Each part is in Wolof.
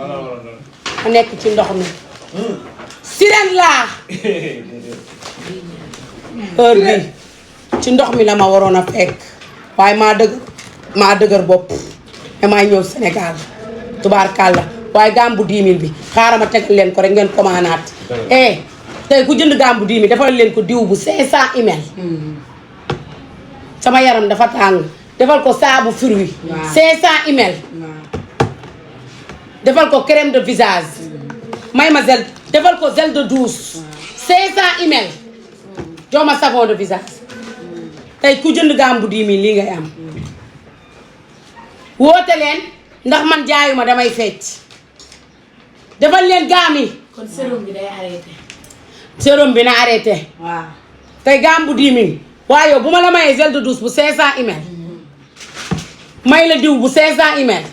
ma nekk ci ndox mi sirène laa heure bi ci ndox mi la ma waroon a fekk waaye maa dëgër bopp damay ñëw Sénégal tubaarkàlla waaye gambu 10 000 bi xaaral ma tegal leen ko rek ngeen commandé tey ku jënd gambu 10 000 defal leen ko diw bu 500 ml sama yaram dafa tàng defal ko saabu fruit 500 ml defal ko crème de visage may ma gel defal ko gel de douche 500 ml jox ma savon de visage tey ku jënd gambu 10 000 lii ngay am woote leen ndax man jaayuma damay fecc defal leen gaam yi. kon sérum bi day arrêté. sérum bi na arrêté. waaw. tey gambu 10 000 waaye yow bu ma la mayee gel de douche bu 500 ml may la diw bu 500 ml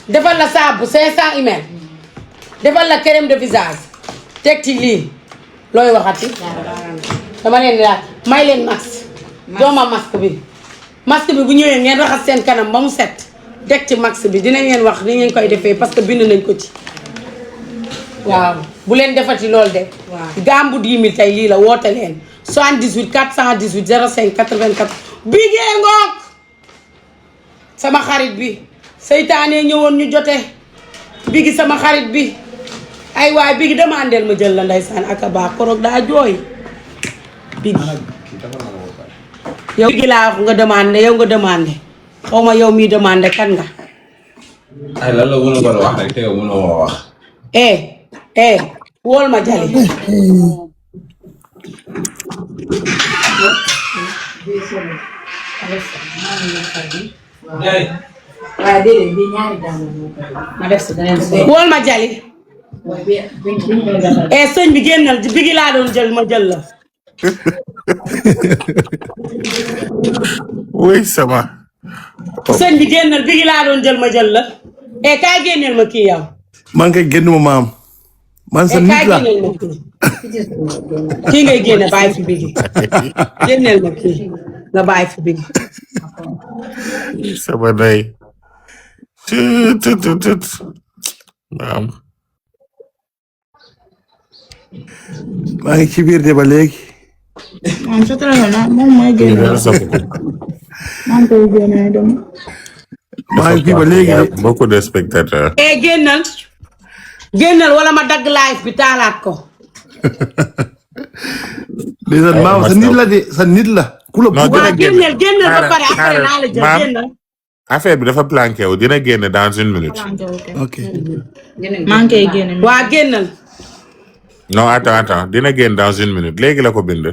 defal la saabu bu 500 ml defal la crème de visage teg ci lii looy waxati. dama leen di laaj may leen masque. dooma masque bi bu ñëwee ngeen raxas seen kanam ba mu set teg ci masque bi dinañ leen wax ni ngeen koy defee parce que bind nañ ko ci. waaw bu leen defati loolu de. waaw gambu 10 000 tey lii la woote leen 78 418 05 84 bigee ngoog sama xarit bi seytaane ñëwoon ñu jote bigi sama xarit bi ay waay bigi demandeel ma jël la ndeysaan ak a baax koroog daa jooy bigi yow bigi laa wax nga demandé yow nga demandé xaw ma yow mii demandé kan nga ay lan la mën a wax rek te yow mënoo wax wool ma jali waaye déedéet bi ñaari dàll ma def si beneen wool ma jali sëñ bi génnal bigi laa doon jël ma jël la oui sama sëñ bi génnal bigi laa doon jël ma jël la kaay génneel ma kii yow man kay génn ma maam man sa nit la génneel ma kii ngay génne bàyyi fi bigi génneel ma kii nga bàyyi fi bigi sama day tut maam maa ngi ci biir de ba léegi man sa téléphone la moom mooy génne man koy génne dem maa ngi fii ba léegi de beaucoup de spectateurs. génnal wala ma dagg live bi taalaat ko déjà maam sa nit la de sa nit la ku la Non, waa dina génnal ba pare après naa la jël maam. génnal affaire bi dafa planqué wu dina génn dans une minute. ok man koy génne waa génnal non attends dina génn dans une minute léegi la ko bind.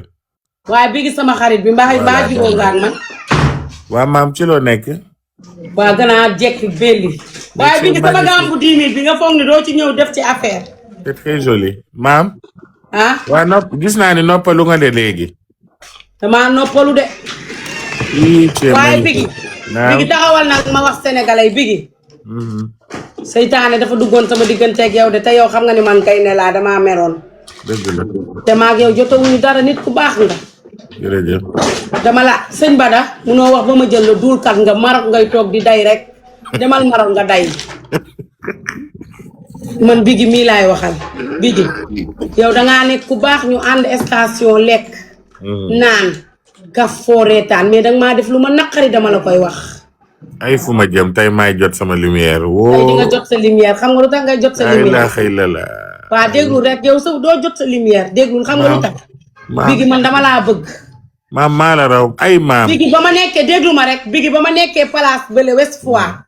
waaye bigi sama xarit bi mbaa jiboo nga ak man waa maam ci loo nekk. waa gannaaw jekk belli waaye bigi sama gambu 10 000 bi nga foog ne doo ci ñëw def ci affaire c'est très joli maam. waa gis naa ni noppalu nga de léegi. damaa noppalu de waaye bigi taxawal nag ma wax sénégalais bigi seytaane dafa duggoon sama digganteeg yow de te yow xam nga ni man kay ne laa damaa meroon dëgg la te maag yow jotawuñu dara nit ku baax nga jërëjëf. dama la sëñ Bada munoo wax ba ma jël la duulkat nga Maroc ngay toog di day rek demal Maroc nga day man bigi mii laay waxal bigi yow dangaa nekk ku baax ñu ànd station lekk naan kaf foo reetaan mais danga maa def lu ma naqari dama la koy wax ay fu ma jëm tey maay jot sama lumière woo. tey di nga jot sa lumière xam nga lu tax ngay jot sa lumière xëy la la. waa déglul rek yow sa doo jot sa lumière déglul xam nga lu tax bigi man dama laa bëgg maam maa la raw ay maam. bigi ba ma nekkee déglu ma rek bigi ba ma nekkee place bële West Foire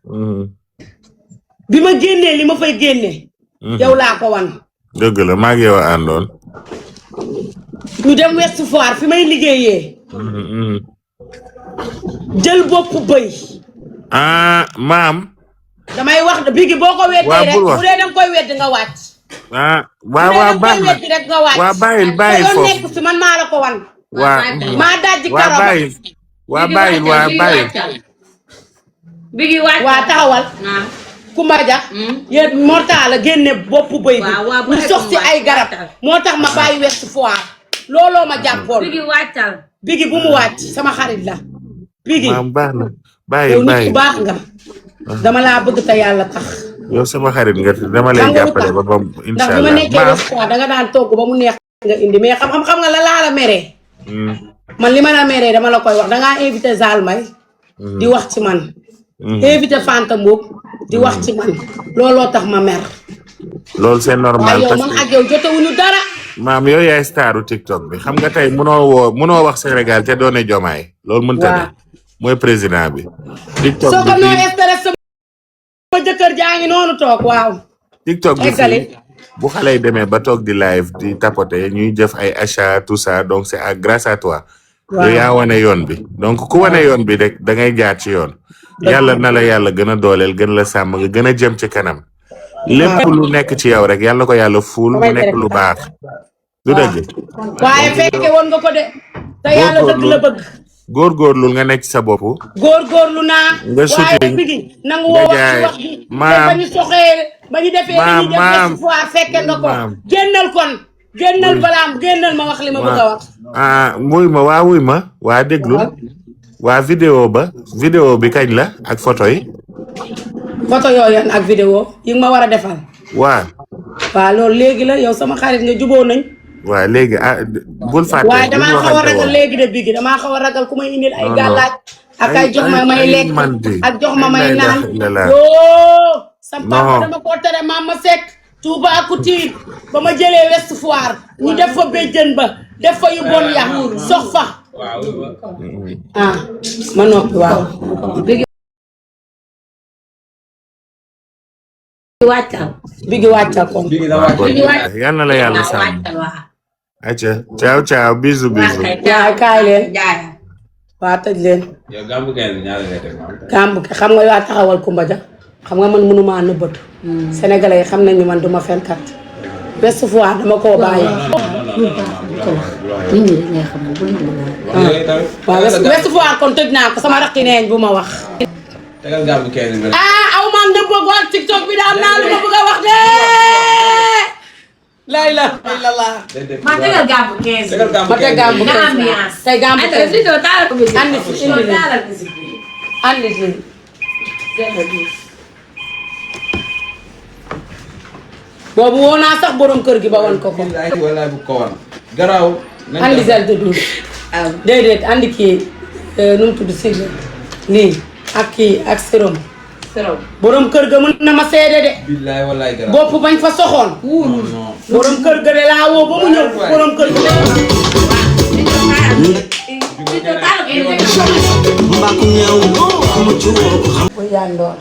bi ma génnee li ma fay génne yow laa ko wan dëgg la maa ngi yow a àndoon. ñu dem West Foire fi may liggéeyee jël bopp bëy maam. damay wax bigi boo ko weddee rek bul wax. bu dee danga koy wedd nga wàcc waa baax na weddi rek nga wàcc waa bàyyil te yoon foofu. nekk si man maa la ko wan maa dajji waa karama bàyyil waa bàyyil bigi wàccal waa taxawal Kumba Ja yéen morta la génne bopp bëy bi mu sox si ay garab moo tax ma bàyyi West Foire looloo ma jàppoon bigi wàccal bigi bu mu wàcc sama xarit la bigi maam baax na yow bàyyil nit ku baax nga dama laa bëgg te yàlla tax yow sama xarit nga dama lay jàppale ba bam ndax bu ma nekkee restaurant da nga daan togg ba mu neex nga indi mais xam nga la laa la meree man li ma la meree dama la koy wax dangaa invité Zalmay di wax ci man invité Fanta Mboup di wax ci man looloo tax ma mer loolu c'est normal yow man ak yow jotewuñu dara maam yow yaay staru TikTok bi xam nga tey munoo wax Sénégal te doone Jomaay loolu mënta ne mooy président bi TikTok soo ko noo stress sama jëkkër jaa ngi noonu toog waaw TikTok bi bu xale yi demee ba toog di live di tapoter ñuy jëf ay achat tout ça donc c'est grâce à toi yow yaa wane yoon bi donc ku wane yoon bi rek da ngay jaar ci yoon yàlla na la yàlla gën a dooleel gën la sàmm nga gën a jëm ci kanam lépp lu nekk ci yow rek yàlla ko yàlla fuul mu nekk lu baax du dëgg waaye fekke woon nga ko de te yàlla dëgg la bëgg góorgóorlu nga nekk sa bopp góorgóorlu naa nga waaye bigi nangu woo wax ci wax bi ba ñu soxee ba ñu defee li ñuy def fois fekke nga ko génnal balaam génnal ma wax li ma bëgg a wax wuy ma waa déglu waa vidéo bi kañ la ak photo yi photo yooyu ak vidéo yi nga ma war a defal waaw loolu léegi la yow sama xarit nga juboo nañ waaw léegi bul fàtte waaye damaa xaw a ragal léegi de bigi damaa xaw a ragal ku may indil ay gàllaaj ak ay jox ma may lekk ak jox ma may naan yoo sam papa dama koo tere Mama Seck Touba Couture ba ma jëlee West Foire ñu def fa béjjën ba def fa yu bon ya sox fa ma noppi waaw bigi wàccal kon yal na la yàlla sàmm acca ciao bisou yaay kaay leen waa tëj leen gàmbu ke xam nga yaa taxawal Kumba Ja xam nga man mënuma nëbbatu sénégalais yi xam nañu man duma fenkat West Foire dama koo bàyyi waaw West Foire kon tëj naa ko sama rakki neeñ bu ma wax aw man nëbb ak waa TikTok bi daam naa lu ma bëgg a wax de la ilaha illallah ma tegal gàmbu 15 ma teg gàmbu 15 tey gàmbu 15 andi fi boobu woo naa sax borom kër gi ba wan ko ko wallaay bu ko wan garaaw andi sel de douche déedéet andi kii nu mu tudd si lii ak kii ak sérum borom kër ga mën na ma seede de billaay wallaay garaaw bopp bañ fa soxoon borom kër ga de laa woo ba mu ñëw borom kër ga bu yandoor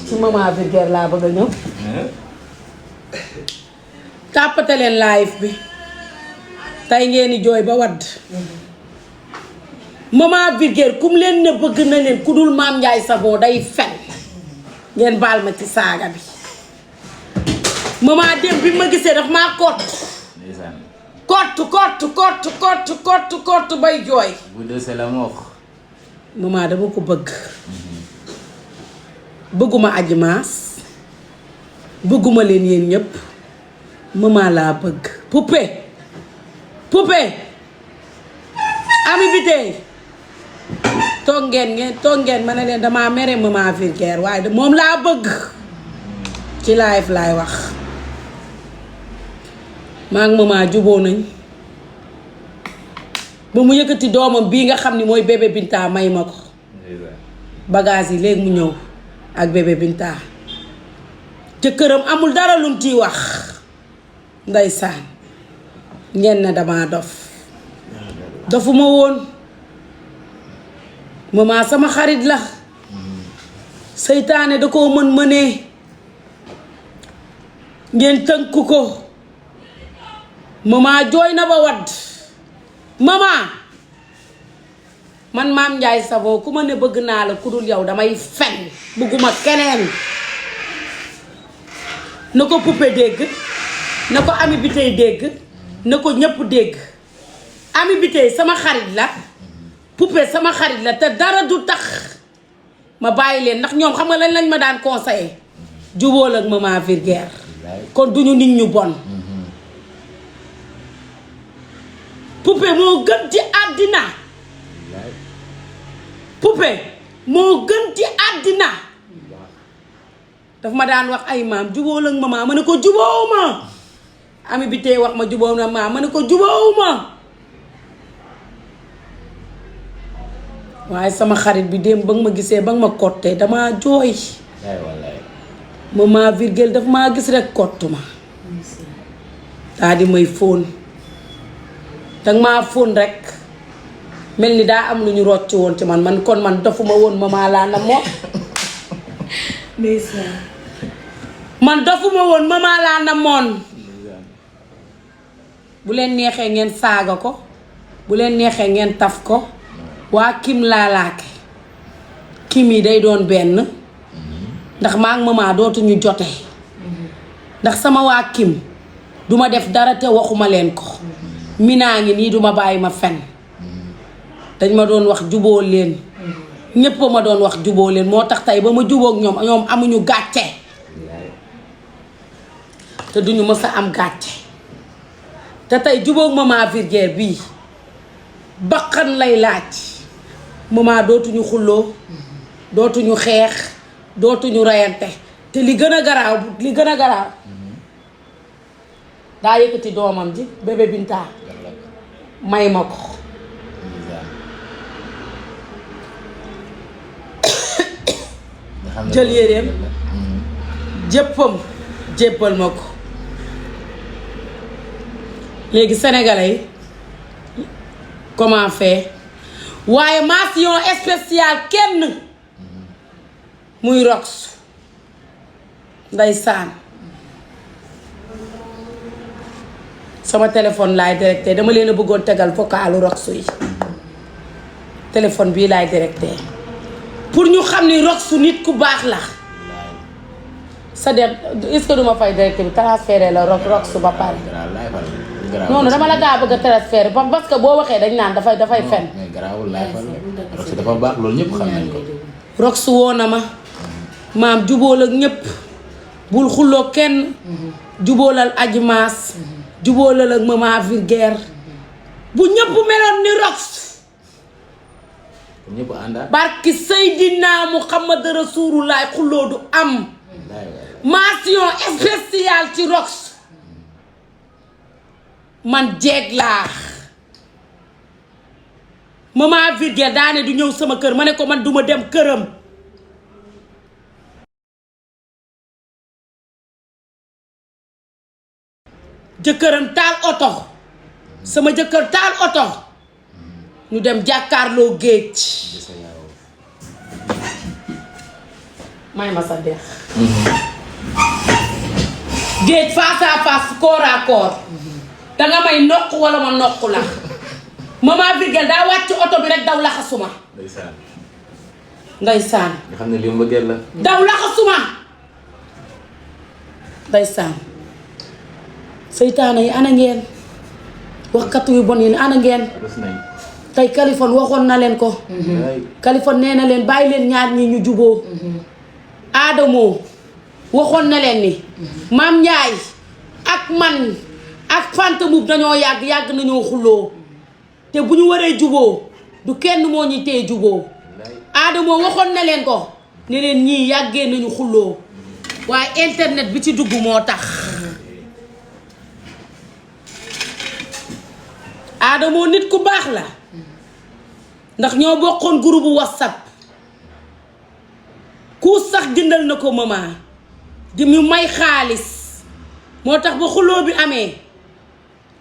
ci maman Vulgaire laa bëgg a ñëw tàppate leen live bi tey ngeen di jooy ba wadd maman Vulgaire kum leen ne bëgg na leen ku dul Mame Ndiaye Savon day fen ngeen baal ma ci saaga bi maman dem bi ma gisee daf maa kott bay jooy bu dese la mu wax maman dama ko bëgg bëgguma aji maas bëgguma leen yéen ñëpp maman laa bëgg poupée ami bi tey toog ngeen ma ne leen damaa mere maman Vulgaire waaye moom laa bëgg ci live laay wax maa ngi maman juboo nañ ba mu yëkkati doomam bii nga xam ni mooy bébé Binta may ma ko bagage yi léegi mu ñëw ak bébé Binta jëkkëram amul dara lum ciy wax ndeysaan ngeen na dama dofuma woon maman sama xarit la seytaane da koo mënee ngeen tënk ko maman jooy na ba wadd maman man Mame Ndiaye Savon ku ma ne bëgg naa la ku dul yow damay fen bëgguma keneen na ko poupée dégg na ko ami bi tey dégg na ko ñëpp dégg ami bi tey sama xarit la poupée sama xarit la te dara du tax ma bàyyi leen ndax ñoom xam nga lañ ma daan conseillé jubóol ak maman Vulgaire kon duñu nit ñu bon poupée moo gën ci àddina poupée moo gën ci àddina daf ma daan wax ay maam jubóo la maman ma ne ko jubóowuma ami bi tey wax ma jubóow na maam ma ne ko jubóowuma waaye sama xarit bi démb ba nga ma gisee ba nga ma kottee dama jooy maman Virgile daf maa gis rek kottu ma daa di may fóon danga maa fóon rek mel ni daa am lu ñu rocc woon ci man kon man dofuma woon maman laa na moom man dofuma woon maman laa na moon bu leen neexee ngeen saaga ko bu leen neexee ngeen taf ko waa Kim laalaake Kim yi day doon benn ndax maa ak maman dootuñu jote ndax sama waa Kim duma def dara te waxuma leen ko minaa ngi nii duma bàyyi ma fen dañ ma doon wax juboo leen ñépp ma doon wax juboo leen moo tax tey ba ma jubóog ñoom amuñu gàcce te duñu mës a am gàcce te tey jubóog maman Virgile bii bakkan lay laaj maman dootuñu xulloo dootuñu xeex dootuñu reyante te li gën a garaaw daa yëkkati doomam ji bébé Binta may ma ko jël yéreem jëppam jéppal ma ko léegi sénégalais yi comment faire waaye mention spéciale kenn muy Rox ndeysaan sama téléphone laay directé dama leen a bëggoon tegal vocalu Rox yi téléphone bii laay directé pour ñu xam ni Rox nit ku baax la sa der est-ce que duma fay directé bi transféré la Rox ba pare non dama la gaa bëgg a transféré parce que boo waxee dañ naan dafay fen mais garaawul laay fal Rox dafa baax loolu ñëpp xam nañ ko Rox woo na ma maam jubóol ak ñëpp bul xulloo kenn jubóolal Aji Maas jubóolal ak maman Virgile bu ñëpp meloon ni Rox ñëpp àndaat barki Seydina Muhammad Rasulullah xulloo du am mention spéciale ci Rox man jeeg laa maman Virgile daane du ñëw sama kër ma ne ko man duma dem këram jëkkëram taal oto sama jëkkër taal oto ñu dem jàkkaarloo géej may ma sa dex géej face à face corps à corps danga may noq wala ma noq la maman Virgile daa wàcc oto bi rek daw laxasuma ndeysaan nga xam ne li mbëggeel la daw laxasuma ndeysaan seytaane yi ana ngeen waxkatu yu bon yi ana ngeen tey Kaliphone waxoon na leen ko Kaliphone nee na leen bàyyi leen ñaar ñi ñu juboo Adamo waxoon na leen ni Maam Njaay ak man ak Fanta Mbuub dañoo yàgg nañoo xulloo te bu ñu waree juboo du kenn moo ñuy tee juboo Adamo waxoon na leen ko ne leen ñii yàggee nañu xulloo waaye internet bi ci dugg moo tax Adamo nit ku baax la ndax ñoo bokkoon groupe WhatsApp ku sax jëndal na ko maman di mu may xaalis moo tax ba xuloo bi amee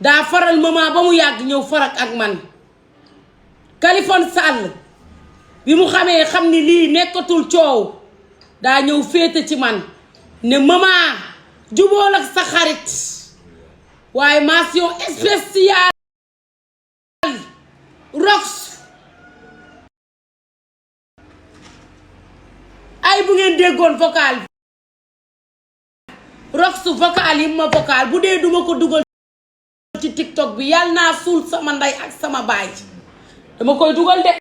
daa faral maman ba mu yàgg ñëw farak ak man Kaliphone Sall bi mu xamee xam ni lii nekkatul coow daa ñëw féete ci man ne maman jubóol ak sa xarit waaye mention spéciale Rox ay bu ngeen déggoon vocal Rox vocal yi ma vocal bu dee duma ko dugal ci TikTok bi yàlla naa suul sama ndey ak sama baay dama koy dugal de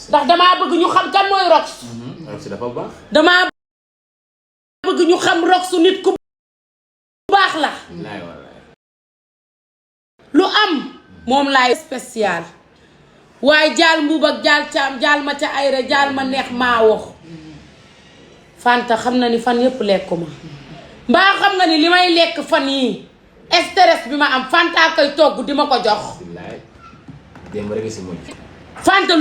ndax damaa bëgg ñu xam kan mooy Rox dafa baax damaa bëgg ñu xam Rox nit ku baax la lu am moom laay spécial waaye jaal mbuub ak jaal caam jaal ma ca ayra jaal ma neex maa wax Fanta xam na ni fan yëpp lekkuma mbaa xam nga ni li may lekk fan yii stress bi ma am Fanta koy togg di ma ko jox billaay démb rek si mujj Fanta